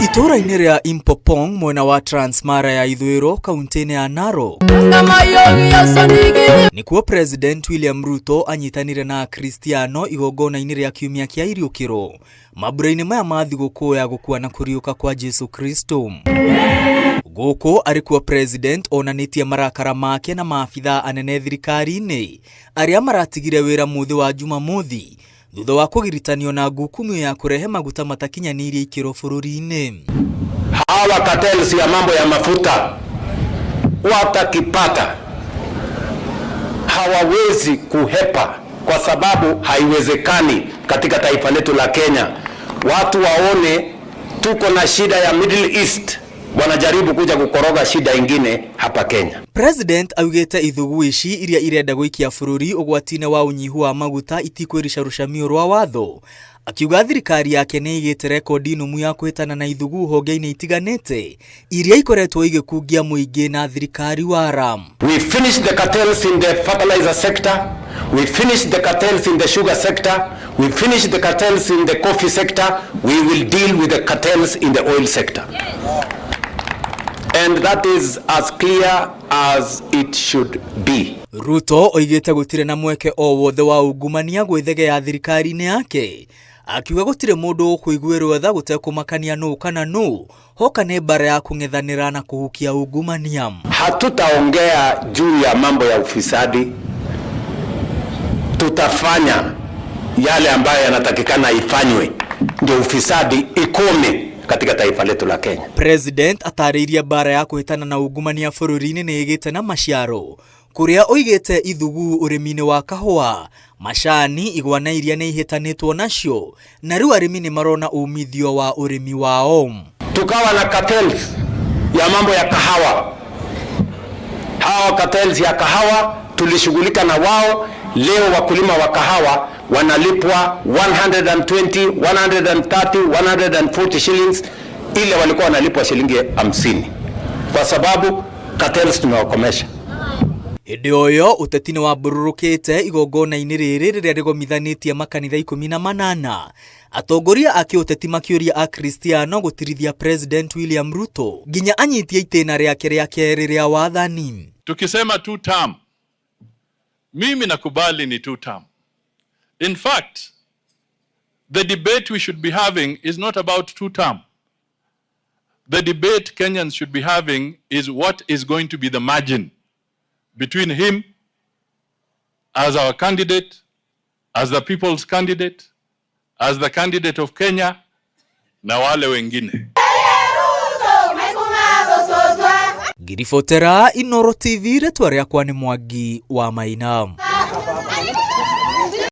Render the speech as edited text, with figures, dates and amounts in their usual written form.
Itũũra-inĩ rĩa Impopong mwena wa Transmara ya ithũĩro kaunti-inĩ ya Narok nĩkuo President William Ruto anyitanire na Akristiano igongona-inĩ rĩa kiumia kĩa iriũkĩro mambura-inĩ maya ma thigũkũ ya gũkua na kũriũka kwa Jesu Kristo. Gũkũ arĩ kuo President onanĩtie marakara make na maabithaa anene thirikari-inĩ arĩa maratigire wĩra mũthĩ wa Jumamothi thutha wa kũgiritanio na ngukumio ya kũrehe maguta matakinyanĩirie ikĩro bũrũri-inĩ. Hawa cartels ya mambo ya mafuta watakipata, hawawezi kuhepa kwa sababu haiwezekani katika taifa letu la Kenya watu waone tuko na shida ya Middle East, wanajaribu kuja kukoroga shida ingine hapa Kenya. President augĩte ithugu ici iria irenda gũikia bũrũri ũgwati-inĩ wa ũnyihu wa maguta itikwĩrica rũcamio rwa watho, akiuga thirikari yake nĩ ĩigĩte rekondi nũmu ya kũhĩtana na ithugu honge-inĩ itiganĩte iria ikoretwo igĩkungia mũingĩ na thirikari wara. We finished the cartels in the fertilizer sector, we finished the cartels in the sugar sector, we finished the cartels in the coffee sector, we will deal with the cartels in the oil sector. And that is as clear as it should be. Ruto oigĩte gũtirĩ na mweke o wothe wa ungumania gwĩthegea thirikari-inĩ yake, akiuga gũtirĩ mũndũ ũkũiguĩrwo tha gũtekũmakania nũ kana nũ hoka nĩ mbara ya kũng'ethanĩra na kũhukia ungumania. Hatutaongea juu ya mambo ya ufisadi, tutafanya yale ambayo yanatakikana ifanywe ndio ufisadi ikome katika taifa letu la Kenya. President atarĩirie mbara ya kũhĩtana na ungumania bũrũri-inĩ nĩ ĩgĩte na maciaro kũrĩa oigĩte ithugu ũrĩmi-inĩ wa kahũa, macani, igwa na iria nĩ ihĩtanĩtwo nacio na rĩu arĩmi nĩ marona umithio wa ũrĩmi wao. Tukawa na cartels ya mambo ya kahawa. Hawa cartels ya kahawa tulishughulika na wao. Leo wakulima wa kahawa wanalipwa 120, 130, 140 shillings, ile walikuwa wanalipwa shilingi 50, kwa sababu cartels tumewakomesha. Hĩndĩ o ĩyo ũteti nĩ wambũrũrũkĩte igongona-inĩ rĩrĩ rĩrĩa rĩgomithanĩtie makanitha 18, atongoria a kĩũteti makĩũria Akristiano gũtirithia President William Ruto nginya anyitie itĩna rĩake rĩa kerĩ rĩa wathani. Tukisema two term, mimi nakubali ni two term. In fact, the debate we should be having is not about two term. The debate Kenyans should be having is what is going to be the margin between him as our candidate, as the people's candidate, as the candidate of Kenya na wale wengine. Ngiribotera Inooro TV, rĩtwa rĩakwa nĩ Mwangi wa Maina.